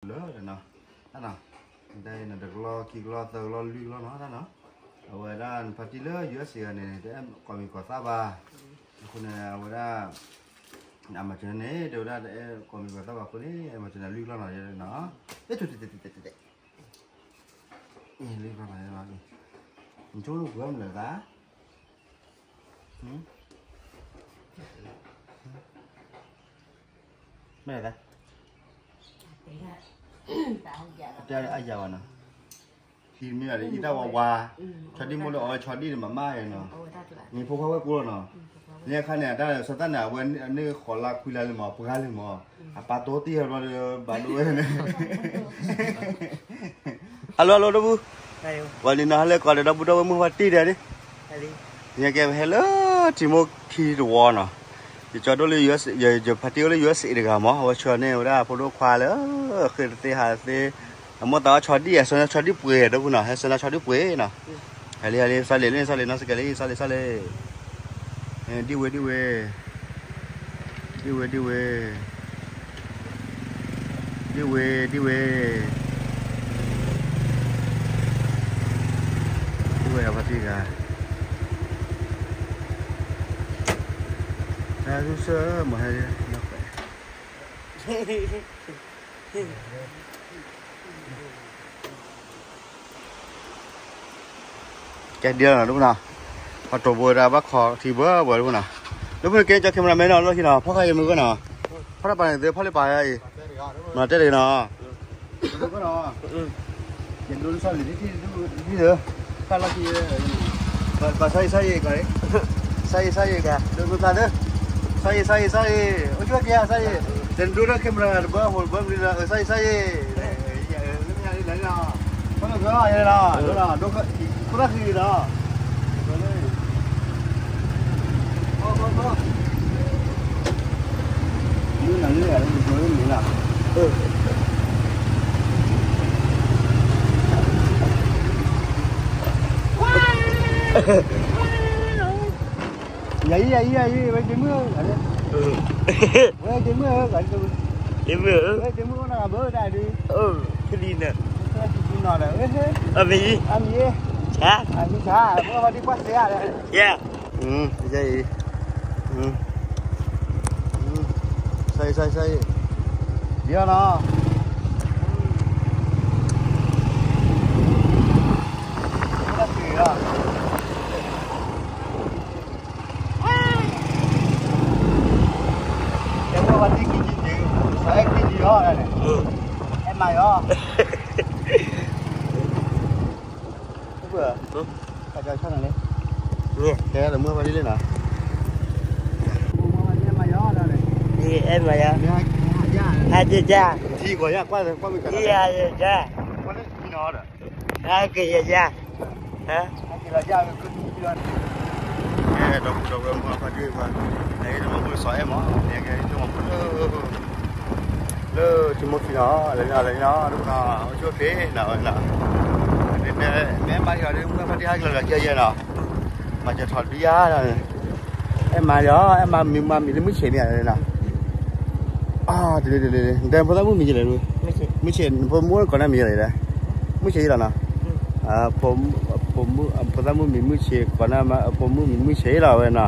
လၢနီၤ, တၢ်နီၤ, တၢ်အံၤနီၤ တကလီၢ်ခံကလီၢ်သၢကလီၢ်လွံၢ်ကလီၢ်နီၤ တၢ်နီၤ, အဝဲဒၣ်နဖါတံၢ်လၢ ယူအက်စ့ အံၤန့ၣ် တအဲၣ်ကိးမံၤကိးသၣ်ဘၣ်, အဃိန့ၣ် အဝဲဒၣ် အမၤစၢၤန့ၣ် တဲဝဲဒၣ်တအဲၣ်ကိးမံၤကိးသၣ်ဘၣ်အဃိန့ၣ် အမၤစၢၤန့ၣ်လွံၢ်ကလီၢ်နီၤ နီၤ, အဲ နဆိကမိၣ်ပှဲၤမလဲၣ်သး, မ့ၢ်လဲၣ်သး, တဲအယၤဘၣ်နီၤ, ဟံးမ့ၢ်အီၤလၢအံၤတၢ်ဝါဝါ, ဆီဒံၣ်မိၢ်လၢအီၤဆီဒံၣ်န့ၣ် မၤမၢ်ယဲနီၤ, န့ၣ်ဖိခွါဝဲၢ်ကိၢ်လီၤနီၤ, န့ၣ်အခါန့ၣ် အတၢ်လၢစီၤသၣ်န့ၣ် အဝဲန့ၣ်ဃိးလါခွံလါလံမး ပှၤလံမး, အပာ်တိၢ်တ့ၢ်ဟဲဘျီဒီး ဘၣ်ဒိဝဲန့ၣ် ဟဲလိၣ် ဟဲလိၣ် ဒီပုၢ်, ပှၤလံနီၤဟဲလၢကိးဒီးဒီပုၢ်ဒီဝဲၢ်မုၢ်ဝဲတ့ၢ်ဒၣ်န့ၣ်, ယကဲပဟဲလၢထံမိၢ်ခံတဝီနီၤ, ယကၠီဒိၣ်လၢ ယဖါတံၢ်အိၣ်လၢ ယူအက်စ့ တဂၤမး အဝဲဆှၢန့ၢ်ဝဲဒၣ်ဖိဒိၣ်ခွါလၢ ဃ့တသ့ဟးတသ့, အမိၢ်သးအီၣ်ဆီဒံၣ် ဟဲဆှၢန့ၢ်ဆီဒံၣ်ပှ့ၤ ဒီပုၢ်နီၤ ဟဲဆှၢန့ၢ်ဆီဒံၣ်ပှ့ၤနီၤ, ဟဲလံ ဟဲလံ စးလ့ၣ်လံ စးလ့ၣ်နီၤ စကဲလံ စးလ့ၣ် စးလ့ၣ် ဒံၣ်ဝ့ ဒံၣ်ဝ့ ဒံၣ်ဝ့ ဒံၣ်ဝ့ ဒံၣ်ဝ့ ဒံၣ်ဝ့ ဒံၣ်ဝ့ အဖါတံၢ်ဂၤ, တၢ်သူစၢမၤဟဲလီၤ, ကဲဒ်နီၤ ဒီပုၢ်နီၤ, ပှၤတိာ်ဘိဝဲဒၣ်ဘၣ်ခီထံဘၢဘၢ ဒီပုၢ်နီၤ, ဒီပုၢ်ကဲကၠီ cameraman နီၤ လီၢ်ခံနီၤ ဖီၣ်ခါအံၤမုၢ်ကနီၤ, ဖီၣ်တၢ်ပာ်န့ၣ်သ့ ဖီၣ်လၢပာ်အံၤ, မၤတဲတဂ့ၤနီၤ ကနီၤ, ယဒိလၢဆီလံၤ တၢ်လီၢ်ခံ, ကီး ကီး စါယံၤ စါယံၤ ကီး စါယံၤ စါယံၤ ဒိဖျါသၢ, စါယံၤ စါယံၤ စါယံၤ အိၣ်ကၠီက့ၤ စါယံၤ, တဒိလၢ camera တဘၣ်ဟိးဘၣ်မနုၤလီၤ စါယံၤ စါယံၤ, လၢမ့ၢ်လၢလီၤ, ဖီၣ်လၢကီးယဲလီၤ, ဒိလီၤ ဒိခိၣ်သၣ်ဃံလီၤ ယၤအံၤ ယၤအံၤ ယၤအံၤ ဝဲတမုၢ်, ဝဲတမုၢ်, တမုၢ်, ဝဲတမုၢ်အိၣ်နၤဘၣ်တၢ်ဒုး, ဖလံၤနၤ, ဖလံၤနၤဒီး, အမံၤ, အမံၤ, ဆါ, အမံၤဆါ, အမုၢ်ဖါတံၢ်ကွၢ်စဲးဧါ, ယၤ, ယၤအံၤ, စါအံၤ စါအံၤ စါအံၤ, ယၤနီၤ, တၢ်ဖံးလီၤ တဲဝဲဝဲတံၢ်ကံၣ်ကံၣ်ကံၣ်, အဲၣ်ကံၣ်ကံၣ်အီၤန့ၣ်, အဲၣ်မၤအီၤ, ကၠီဆီန့ၣ်လံ, တဲလၢမုၢ်ဖါတံၢ်လံနီၤ, အဲၣ်မၤအီၤ, ဟးက့ၤယၤ, ထံကီၢ်ယၤ ကွၢ်ကွၢ်မ့ၢ်ကၢ်, ယၤ, ကွၢ်လၢထံနီၤဒီး ဟဲက့ၤယၤယၤ, ဟဲ, ဒီပုၢ်ဒီဝဲၢ်မုၢ်ဖါတံၢ်ပှၤ, အဲၣ်တမၤဘူၣ်စီၤအဲၣ်မး, န့ၣ်ကဲတမၤဘူၣ်လၢ, လၢထံမိၢ်ခံနီၤ, လဲၤလီၤလဲၤလီၤ, အိၣ်ဆိၣ်ဖဲနီၤဝဲနီၤ, မ့ၢ်မၤလီၤဒီးမုၢ်ဖါတံၢ်ဟဲက့ၤလီၤဒီးကဲယဲနီၤ, မၤစၢၤထီၣ်ဒုယၤ, အဲၣ်မၤလီၤ အဲၣ်မၤမံၤမၤမံၤလၢမုၢ်ဆ့ၣ်မ့ၢ်ဧါနီၤ, တလ့တလ့, ဒီးဖိသၣ်မုၣ်မံၤယလဲၣ်, မုၢ်ဆ့ၣ် ဖိမုၣ်ကိးနၢ်မံၤယလဲၣ်, မုၢ်ဆ့ၣ်ယလီၤနီၤ, ဖိသၣ်မုၣ်မံၤမုၢ်ဆ့ၣ် ကိးနၢ်မး ဖိမုၣ်မံၤမုၢ်ဆ့ၣ်လီၤဝဲနီၤ,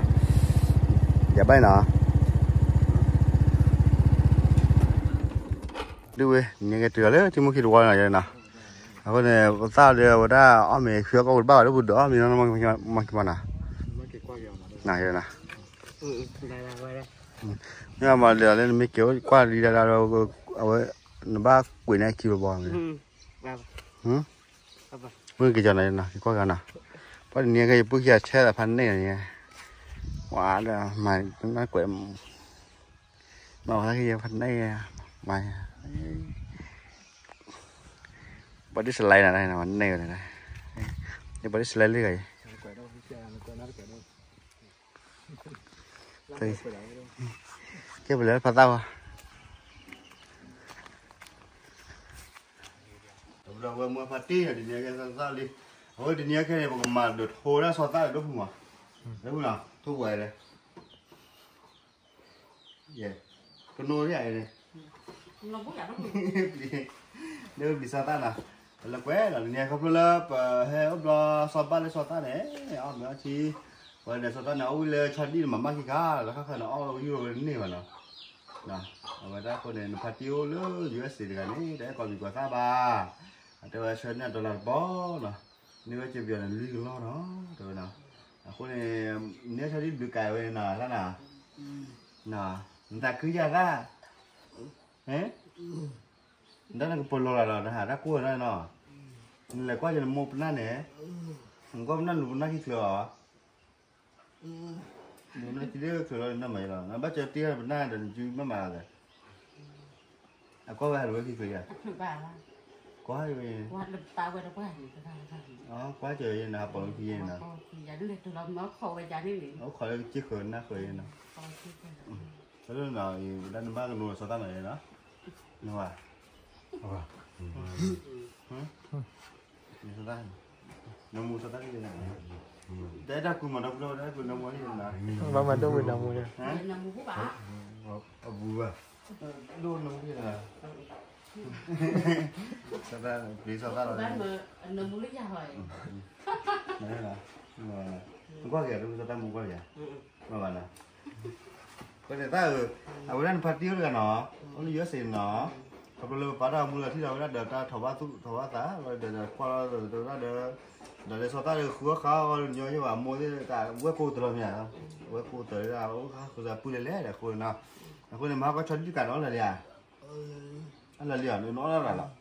ယဘၣ်နီၤ, ဒုဝဲ နကဲတုၤလီၤလၢထံမိၢ်ခံတဝီနီၤယဲနီၤ, အဃိန့ၣ် ပသၣ်ဒီးဝဲဒၣ်အီၣ်မ့ၤဃုအီၣ်ကီၢ်ပူၤတဘၣ်ဘၣ်လၢပူၤဒီးအီၣ်မ့ၤနီၤ, မၤကမၤနီၤ, နၤယဲနီၤ, မ့ၢ်မၤလၢလၢနမ့ၢ်ကဲကွၢ်လံဒၣ်ဒီး အဝဲ နဘၣ်ကွံာ်န့ၢ်ခံဘီဘီမ့ၢ်, မ့ၢ်က့ၤကီၤနီၤ က့ၤကွၢ်ဂၤနီၤ, ပှၤတနံၤက့ၤယပုၢ်ခံဂၤဆဲးလီၤဖးန့ၢ်န့ၣ်, ဝါဒီးမၤနကွဲး, မၤဝဲက့ၤယဖးန့ၢ်, မၤ, ဘၣ်ဒုးစလဲနၤ မၤန့ၢ်ဝဲန့ၣ်, ယဘၣ်ဒုးစလဲလံဂၤအံၤ ကဲပလဲၤဖးသၣ်ဝဲ, ဒီးဝဲမွဲဖါတံၢ်န့ၣ် တနံၤကဲသၣ်လံ, အဝဲတနံၤကဲန့ၣ် ပကမၤဒိးထိဒၣ်ဆီသၣ်ဒီးဒိၣ်ဖုမး, ဒိၣ်ဖုနီၤ ထိၣ်ဝဲလဲၣ်, ယဲ, ကနိယဲန့ၣ်, ပျံၤ န့ၣ်ပျံၤစီၤသးနီၤ, ပလဲၤကွဲးလီၤ လၢန့ၣ်ခီဖျိလၢပဟဲအိၣ်ဘျီစီၤဘၣ်လၢစီၤသးန့ၣ် အီၣ်မ့ၤအီထံ, ပှၤဒီးစီၤသးန့ၣ် အီၣ်ဝံၤလၢဆီဒံၣ်န့ၣ် မၤမၣ်ခံခါ လၢခါခါန့ၣ်အီၣ်ဝဲယူရိၤဝဲန့ၢ်ဘၣ်နီၤ, အဝဲဒၣ်အဃိန့ၣ် နဖါတံၢ်အိၣ်လၢ ယူအက်စ်တဂၤန့ၣ် တအဲၣ်ကိးမံၤကိးသၣ်ဘၣ်, အတဲဝဲဆှၢန့ၢ်အဒီလၣ်တဘီနီၤ, န့ၢ်ဝဲစံးပယီၤန့ၣ်လွံၢ်ကလီၢ်နီၤ တဲဝဲနီၤ, အဃိန့ၣ် နဆီဒံၣ်ဘျုးကးဝဲန့ၣ်နီၤ သးနီၤ, နသးခုယၤသး နတၢ်နကပလီၤလၢ်လီၤ နဟးတၢ်ကိၢ်ဝဲဒၣ်နီၤ, နလဲၤကွၢ်က့ၤနမိၢ်ပနၢ်န့ၣ်, နကွၢ်ပနၢ်လူၤပနၢ်ခံချုးအီၤ, နနၢ်ခံဒ့ၣ်ချုးလီၤနနၢ်မၤအံၤလီၤ နဘၣ်ကၢတ့ၢ်ပနၢ်ဒီးနစုမ့ၢ်မၤလီၤ, အကွၢ်ဝဲဟးလူၤဝဲခံချုးယၤ, ကွၢ်ဝဲ, ကွၢ်ကၢယၤနဟးပိာ်လၢခံယၤနီၤ, အိၣ်ခိးလၢကစ့ၢ်ဃၢၤနၢ်ဃၢၤယၤနီၤ, တၢ်လၢနီၤ ဒၣ်နဘၣ်ကနိးလီၤစီၤသၣ်မၤယၤနီၤ, နဝၤ နမူစီၤသၣ်, တၢ်အဲၣ်တၢ်ကွံမၤဒီပုၢ်ဒီဝဲၢ် တၢ်အဲၣ်ကွံနမူန့ၣ်, ဘၣ်မၤဒိၣ်ဝဲနမူန့ၣ်, အဘူးဘၣ်, ဒိၣ်နမူန့ၣ်, စီၤသၣ်, ပျံၤစီၤသၣ်လီၤ, ကွၢ်က့ၤ ဒ်စီၤသၣ်မူကွၢ်က့ၤ, ဘၣ်ဘၣ်နီၤ ပတဲသးဧၢ, အဝဲဒၣ်နဖါတံၢ်အိၣ်တဂၤနီၤ, အိၣ်လၢ ယူအက်စ်နီၤ, ခီဖျိလၢပပာ်တၢ်အိၣ်မူလၢထံၣ်ဒီးဝဲဒၣ်ဒီးတၢ်ထီၣ်ဘၣ်သူၣ်ထီၣ်ဘၣ်သး, ဒီးကွၢ်လီၤဒီးဝဲဒၣ်ဒီး, ဒီးလၢစီၤသၣ်ဒီးဃုအီၣ်ဃါအီၣ်ညီယဲၢ်ဘၣ်အမိၢ်သ့ၣ်တၢ်ဝဲၢ်ကိၢ်တလီၤမ့ၢ်ဧါ, ဝဲၢ်ကိၢ်တလီၤလၢအဃိနီၤ, အဃိန့ၣ် မၤဟါကီဆီဒံၣ်ကးနီၤလၢာ်လံဧါ, အလၢာ်လံဧါ, နအီၣ်လၢ်လီၤ,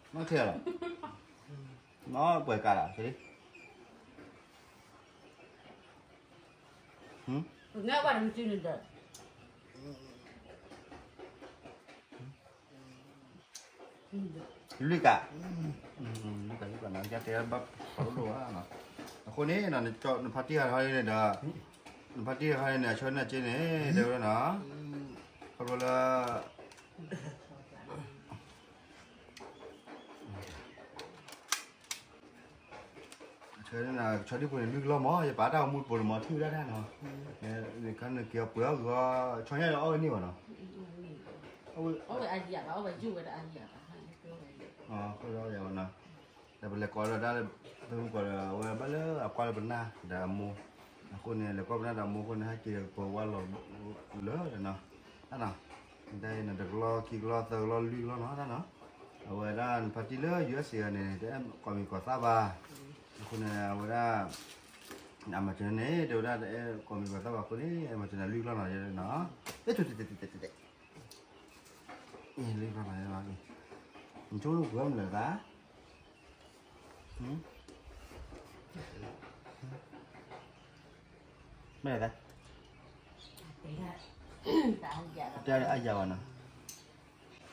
နအီၣ်ထဲလီၤ, နအီၣ်ပှဲၤကးလီၤ, လွံၢ်ကး, လွံၢ်ကး လွံၢ်ကးနီၤ, ယတဲဘၣ်ဖးဒိၣ်ဒိၣ်ဘၣ်နီၤ, အဃိန့ၣ်နီၤ, နဖါတံၢ်ဟးထီၣ်န့ၣ်ဒီး, နဖါတံၢ်ဟးထီၣ်န့ၣ် အဆၢနၢ်က့န့ၣ် တဲဝဲနီၤ, ခီဖျိလၢ ဆၢန့ၣ် ဆီဒံၣ်ဖိန့ၣ် လွံၢ်ကလီၢ်မး ယပာ်တၢ်အိၣ်မူတပိၤန့ၣ်မး ထံၣ်ဝဲဒၣ်တၢ်နီၤ, နကနက့ၤအီၤပှဲၤအီၣ်ဂ့ၤအီၤ ဆီညါဒီးအီၣ်ဝဲန့ၢ်ဘၣ်နီၤ, အဝဲအယံာ်ဘၣ် အီၣ်ဝဲယုၢ်ဝဲဒၣ်အယံာ်ဘၣ်, အီၣ်ဝဲယုၢ်ဘၣ်နီၤ, ဒီးပလဲၤကိးဒီးတၢ်, ပမ့ၢ်ကိးဒီး အဝဲဘၣ်လၢအကွၢ်လၢပနၢ်ဒီးအမိၢ်, အဃိန့ၣ် လဲၤကွၢ်ပနၢ်ဒီးအမိၢ်အဃိန့ၣ် ဟဲက့ၤပဝါလီၤလၢာ်နီၤ, တၢ်နီၤ, တၢ်အံၤန့ၣ် တကလီၢ် ခံကလီၢ် သၢကလီၢ် လွံၢ်ကလီၢ်နီၤ တၢ်နီၤ, အဝဲဒၣ်နဖါတံၢ်လၢ ယူအက်စ် စ့ၢ်ကီးန့ၣ် တအဲၣ်ကိးမံၤကိးသၣ်ဘၣ်, အဃိန့ၣ် အဝဲဒၣ် အမၤစၢၤန့ၣ် တဲဝဲဒၣ်တအဲၣ်ကိးမံၤကိးသၣ်ဘၣ်အဃိန့ၣ် အမၤစၢၤန့ၣ်လွံၢ်ကလီၢ်နီၤ, တဲတဲတဲတဲတဲတဲ, လွံၢ်ကလီၢ်နီၤ, နဆိကမိၣ်ပှဲၤမနုၤသး, မ့ၢ်သး, တဲအယၤဘၣ်နီၤ,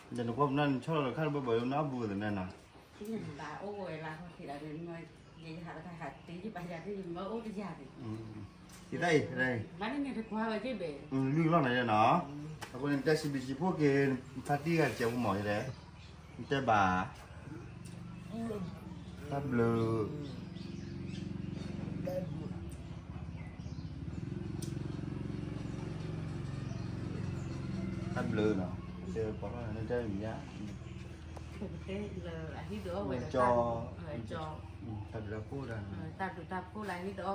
ဒီးနကွၢ်ပနၢ်နဆီၣ်လီၤခါတဘၣ်ဘၣ်နအီၣ်ဘူးသနၢနီၤ, ယသးအံၤ, လွံၢ်ကလီၢ်နီၤနီၤ, အဃိန့ၣ် တၢ်စံးဘျုးစံးဖှိၣ်က့ၤ ဖါတံၢ်ဂၤတကဲးဖိမးယဲဒၣ်, နတဲဘၣ်, တၢ်ဘျုး တၢ်ဘျုးနီၤ, တဲပှၤထီၣ်န့ၣ်တၢ်မံၤဧါ, ကၠီ, တၢ်ဘျုးတၢ်ဖှိၣ်ဒၣ်, တၢ်ဘျုးတၢ်ဖှိၣ်လၢဟံၣ်ဒီးဖါ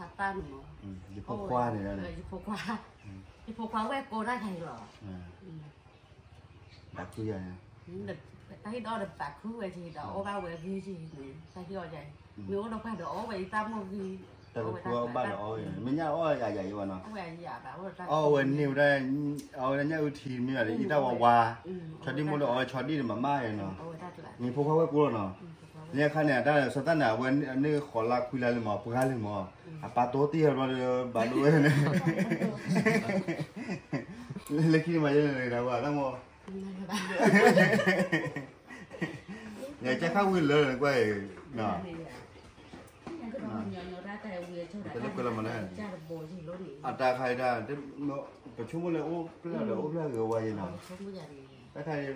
သၣ်န့ၣ်မး, ယဖိခွါန့ၣ်, ယဖိခွါ, ယဖိခွါဝဲၢ်ကိးတၢ်ခါအံၤလီၤ, ဘၣ်ခုယၤ, တၢ်ဟံၣ်ဒီးတဘၣ်ခုဝဲက့ၤဒီး အီၣ်ဘၣ်ဝဲဂ့ၤက့ၤန့ၣ် တၢ်ဟံၣ်အီၣ်ယၤ, မ့ၢ်အိၣ်ဒီးပှၢ်ဒီးအီၣ်ဝဲအံၤတၢ်မိၢ်ဂ့ၤ, တၢ်တဖုအီၣ်ဘၣ်ဒီးအီၣ်, မ့ၢ်ညၣ်အီၣ်ယၤယၤအံၤဘၣ်နီၤ, အီၣ်ဝဲန့ၢ်ဝဲဒၣ်, အီၣ်ဝဲဒၣ်ညၣ်အုၣ်ထံမ့ၢ်ဘၣ်ဒီး အံၤတၢ်ဝါဝါ, ဆီဒံၣ်မိၢ်ဒီးအီၣ်ဝဲဆီဒံၣ်န့ၣ်မၤမၢ်နီၤ, မ့ၢ်ဖိခွါဝဲၢ်ကိးလီၤနီၤ, န့ၣ်အခါန့ၣ် အတၢ်စီၤသၣ်န့ၣ် အဝဲအန့ၢ်ဃိးလါခွံလါလံမး ပှၤလံမး, အပာ်တိၢ်တံၢ်အဘျီဒီး ဘၣ်ဒိဝဲန့ၣ် လၢခံန့ၣ်မး ယဲန့ၣ်တဂၤဝဲတၢ်မး, ယကဲခါဝံၤလၢကွၢ်အံၤ, တလၢကွဲလီၤမးလဲၣ်, အတၢ်ခါအံၤဒၣ်, ပဆိကမိၣ်လၢအိၣ်ဖျဲၣ်ဒီးအိၣ်ဖျဲၣ်ဂ့ၤဝဲယဲနီၤ, တၢ်ခါအံၤဒၣ်,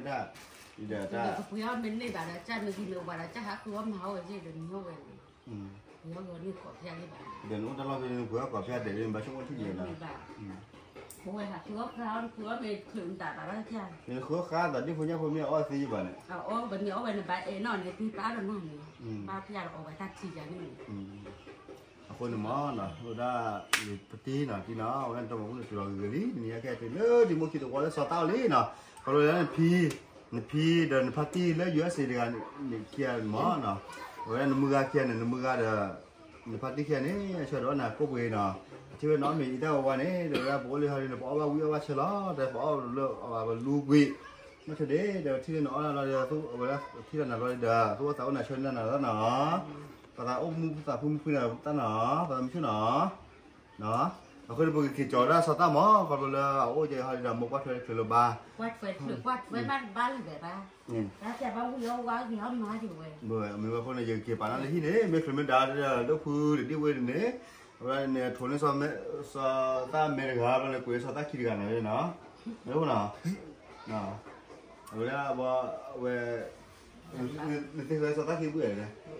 ဒီးတၢ်, ဒီးနအိၣ်တၢ်လီၢ်ဖဲန့ၣ် နပှဲၤအီၣ်ကိးဖျဲၣ်ဒဲးန့ၣ် ဘၣ်ဆိကမိၣ်ထံၣ်ယဲနီၤ, ပဝဲဟးဃုအီၣ်ဃါအီၣ်ဃုအီၣ်မ့ၢ်ချုးနတၢ်ဘၣ်ဘၣ်ဖၠၣ်, နဃုအီၣ်ဃါသးဒ်ဖိညၣ်ဖိမ့ၢ်အီၣ်သ့ယဘၣ်န့ၣ်, အီၣ်ပမ့ၢ်အီၣ်ဝဲနဘၣ်အဲၣ်နီၣ်န့ၣ် သုပာ်ဒီးနၢ်န့ၣ်, ဘၣ်ဖၠၣ်ဒီးအီၣ်ဝဲတၢ်ထံၣ်ယၤန့ၣ်, အဃိန့ၣ်မ့ၢ်နီၤ ဝဲဒၣ် ပတ့နီၤ တ့နီၤ အဝဲဒၣ်နတၢ်မၤဘူၣ်န့ၣ် တုၤလီၤဂ့ၤဂ့ၤလံ နံၤညါခဲအံၤတုၤလၢဒံမိၣ်ခံတဝီလၢစီၤသၣ်အိၣ်လံနီၤ, ခီဖျိလၢနဖံ နဖံဒီးနဖါတံၢ်လၢ ယူအက်စ့ တဂၤန့ၣ်ခံဂၤမ့ၢ်နီၤ, အဝဲဒၣ်နမုၢ်ဂၤခံဂၤန့ၣ် နမုၢ်ဂၤဒီး နဖါတံၢ်ခံဂၤန့ၣ် အဆၢဒီးအီၣ်နၤကိၣ်ပှ့ၤနီၤ, အထံၣ်ဝဲနီၣ်မ့ၢ်အံၤတၢ်ဝဲဝါန့ၣ် ဒီးဝဲဒၣ်ပအိၣ်လၢဟီဒ်န့ၣ် ပအီၣ်ဘၣ်ဝံၣ်အီၣ်ဘၣ်ဆၢလီၤ ဒီးပအီၣ်လၢအီၣ်ဘၣ်ပလူကွံာ်, မ့ၢ်ဆၢဒ့ၣ် ဒီးထံၣ်လၢနအီၣ်နၤလီၤဒီး အဝဲဒၣ်ထံၣ်လၢနၤလီၤဒီး သူၣ်အိၣ်သးအိၣ်နၤဆၢနၤနၤလီၤနီၤ, ပသးအိၣ်မူပသးဖုမုၢ်ဖုနၤပသၣ်နီၤ ပသးမုၢ်ဆူၣ်နီၤ အဃိန့ၣ် ပကက့ၤကၠီၤဒၣ်စီၤသၣ်မ့ၢ် ခီဖျိလၢအအိၣ်ကဲဟီဒ်ဒီး မိၢ်ကွၢ်ထွဲတချုးလၢၤဘၣ်, ကွၢ်ထွဲတချုး ကွၢ်ထွဲမးဘၣ်လၢၤဘၣ်, တၢ်ဘၣ်ဝံၣ်အီၣ်ဝါဂ့ၤအီၣ်မၤဒံးဝဲ, မ့ၢ်ဝဲအဃိန့ၣ် ယက့ၤပာ်လၢနဟံၣ်န့ၣ် မ့ၢ်ချုးမ့ၢ်ဒါဒၣ်ဒီး ဒိၣ်ဖုတဒ့ၣ်ဝဲန့ၣ်, အဝဲဒၣ်န့ၣ် ထိးန့ၢ် စီၤသၣ်မဲတဂၤဘၣ်န့ၣ် ကွဲးစီၤသၣ်ခံတဂၤန့ၣ်နီၤ, မ့ၢ်နီၤ, အဝဲဒၣ် အဝဲ နသ့ၣ်ညါစီၤသၣ်ခံဘုၣ်ဧါလဲၣ်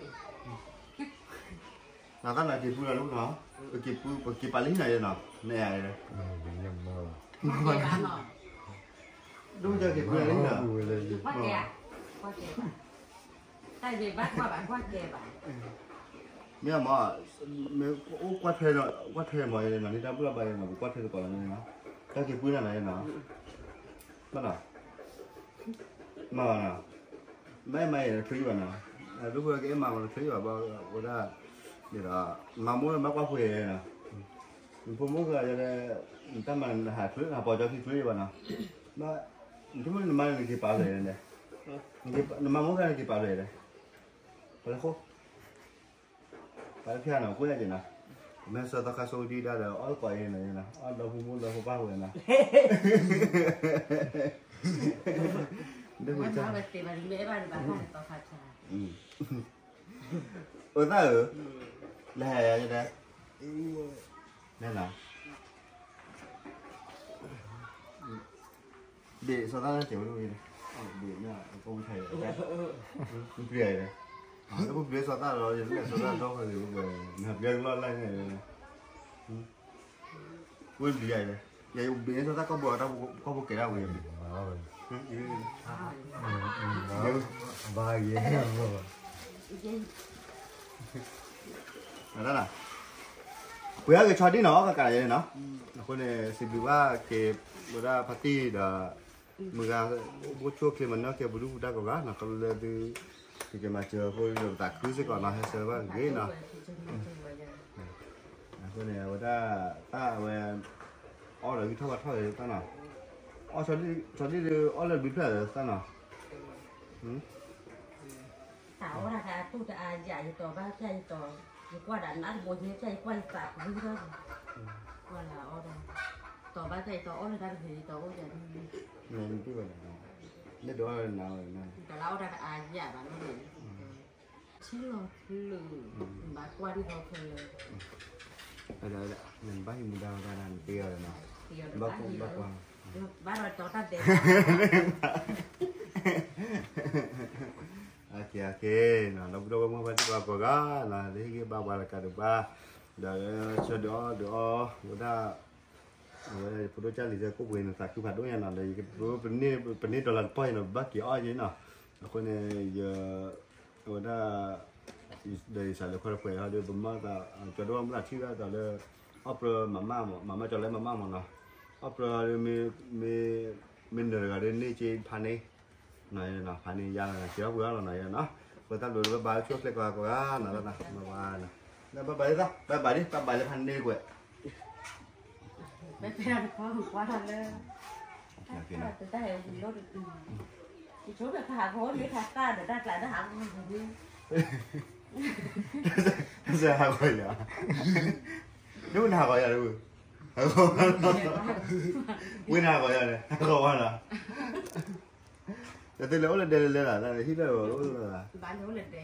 နသးနက့ၤပူၤလီၤဒ်နီၤ, ပက့ၤပူၤ ပက့ၤပာ်လံနၤယဲနီၤ, နအဲၣ်ဧါလဲၣ်, ဒ်က့ၤပူၤလီၤလံနီၤ, တၢ်ယဘၣ်ကွၢ်ဘၣ်ကွၢ်ကဲဘၣ်, မ့ၢ်မ့ၢ် အိၣ်ကွၢ်ထွဲနီၤ ကွၢ်ထွဲမ့ၢ်ယဲနီၤ န့ၣ်တၢ်ဘူၣ်လီၤဘၣ်ယဲနီၤ ပကွၢ်ထွဲသကိးလီၤန့ၣ်နီၤ, တၢ်က့ၤပူၤနၤနၤယဲနီၤ, ဘၣ်နီၤ မ့ၢ်ဘၣ်နီၤ, မ့ၢ်မၤယဲနချုးယဘၣ်နီၤ, ဒိၣ်ဖုက့ၤအမၤမၤနချုးယဘၣ်ဘၣ် ဝဲဒၣ်, ဒ်ဒီး, မၤမိၢ်လၢမၤကွၢ်ပှဲၤနီၤ, နဖိမုၣ်ဃၢၤယဲ, နတၢ်မၤနဟးချုး နဟးပိာ်ကၠီခံချုးယဘၣ်နီၤ, နဆိကမိၣ်နမါန့ၣ်နက့ၤပာ်ဖျါလဲၣ်, နမၤမိၢ်ဃၢၤနက့ၤပာ်ဖျါလဲၣ်, ပှၤလၢဃိ ပှၤလၢဖၠၣ်နီၤ ကွၢ်ယဲနီၤ, မ့ၢ်ဆၢသီခါဆိဒံဒၣ်ဒီး အီၣ်သကိးယဲနီၤယဲနီၤ အီၣ်ဒီဖိမိၢ်ဒီဖိပၢ်ဝဲနီၤ ဒ် အိၣ်သၣ်ဧၢ, လဲၤဟဲယၤယဲဒၣ်, လဲၤနီၤ, ဘ့ၣ်စီၤသၣ်လၢကဲဝဲဒၣ်ဝဲ, ဘ့ၣ်မ့ၢ်အကီၢ်မုၢ်ထါယဲ, ပျံၤယဲ, လၢပပျံၤစီၤသၣ်ဒီး ယလဲၤစီၤသၣ်ဒီဖဲန့ၣ်, နပျံၤကလီၢ်လၢန့ၣ်, ဝဲပျံၤယဲ, ယဘ့ၣ်စီၤသၣ်ကီၢ်ပူၤ ကီၢ်ပူၤကဲဒၣ်ဝဲ, ဘၣ်ယဲ ပှ့ၤအါဂ့ၤဆီဒံၣ်နီၤ အီၣ်ကကးယဲန့ၣ်နီၤ, အဃိန့ၣ် စံးဘျုးဘၣ်က့ၤ ဝဲဒၣ်ဖါတံၢ်ဒီး မုၢ်ဂၤ အိၣ်ဘှီၣ်ဆိၣ်ချ့မၤနၢၤက့ၤပဒုၣ်ပဒါကိးဂၤနီၤ ခီဖျိလၢသု ကက့ၤမၤစၢၤအဃိ ပသးခုစ့ၢ်ကီးနီၤ ဟဲဆၢဘၣ်ဂ့ၤနီၤ, အဃိန့ၣ် အဝဲဒၣ် တၢ်အဝဲ အီၣ်ဒီးဂံၢ်ထီၣ်ဘါထီၣ်ဂ့ၤသၣ်နီၤ, အီၣ်ဆီဒံၣ်ဒီးအီၣ်လၢဘျုးဖျၢၣ်သၣ်နီၤ တၢ်အီၣ်တၢ်အတူၢ်တအါယၤ ယတီၤဘၣ်ဖၠၣ်ယတီၤ, ယကွၢ်ဒၣ်နးတဘိညါဖၠၣ် ယကွၢ်ယသးပူၤထီၣ်, ကွၢ်လၢအီၣ်ဒၣ်, တီၤဘၣ်ဖၠၣ်ယတီၤအီၣ်လၢတၢ်တဂ့ၤ ယတီၤအိၣ်ယၤန့ၣ်, တၢ်လၢအီၣ်တၢ်တအါယၤဘၣ်လီၤန့ၣ်, ထံလီၤဖျၢၣ်, ဘၣ်ကွၢ်န့ၣ်လီၤဖျၢၣ်, နဘၣ်ဟံးမူဒါဝဲဒၣ်နတ့ၢ်အီၤနီၤ, ဘၣ်ကွၢ်, ဘၣ်ဒီးတီၤတၢ်ဒဲး ကဲကဲ, ဒီပုၢ်ဒီဝဲၢ်မုၣ်ဖါတံၢ်ကိးဂၤနီၤ လၢဟ့ၣ်ဂံၢ်ဘါပှၤတကးဒံးဘၣ်, ဒီးဆၢဒုးအီၣ်ဒုးအီ ဝဲဒၣ်, အဝဲဖိဒိၣ်ကၢ်လံၤသဲကိၣ်ပှ့ၤန့ၣ် သးခုဖးဒိၣ်ညါနီၤ ဒီးယကပနံၣ်ဒီးလၤကပီၢ်အံၤနီၤ ဘၣ်က့ၤအီၣ်ယဲနီၤ, အဃိန့ၣ် ယ အဝဲဒၣ် ဒီးယစးလၢခွဲးတခွဲးဟီဒီး ပမၤသး ကၠီဒိၣ်မၤသးထံၣ်ဘၣ်သးလၢ အီၣ်ပြၢမၤမၢ်မး မၤမၢ်ကၠီလဲမၤမၢ်မးနီၤ, အီၣ်ပြၢ မ့ၢ်နၢၤတဂၤဒီးန့ၢ်က့ဖးန့ၢ်, ဖးန့ၢ်ယၤနီၤ က့ၤအီၣ်ပှ့ၤအီၣ်လီၤနီၤယဲနီၤ, ပတၢ်ဘျုးလၢဘၣ်ဘၣ်ဆိၣ်ချ့ကိးဂၤကိးဂၤနီၤ, ဘၣ်ဘၣ်, ဘၣ်ဘၣ်ဒ် ဘၣ်ဘၣ်လၢဖးန့ၢ်ကွဲး ပတဲတခီကွၢ်လၢ တၢ်ဟဲဝံၤလိၣ်တတူၢ်, ယဆိကမိၣ်ဖးဟးဂီၤလၢဖးသၣ်ဒီးတၢ်ကျးတၢ်ဟးဂီၤန့ၣ်, တၢ်စဲဟးဂီၤယၤ, ဒ်ဝဲနဟးဂီၤယၤဒ်ဝဲ, ဝဲနဟးဂီၤယၤန့ၣ် ဟးဂီၤဝဲနီၤ, တၢ်သ့လၢအိၣ်လၢဒဲလဲၣ်လဲၣ်လီၤ တၢ်ဟံၣ်ဖျၢၣ်လၢအိၣ်လၢဒဲ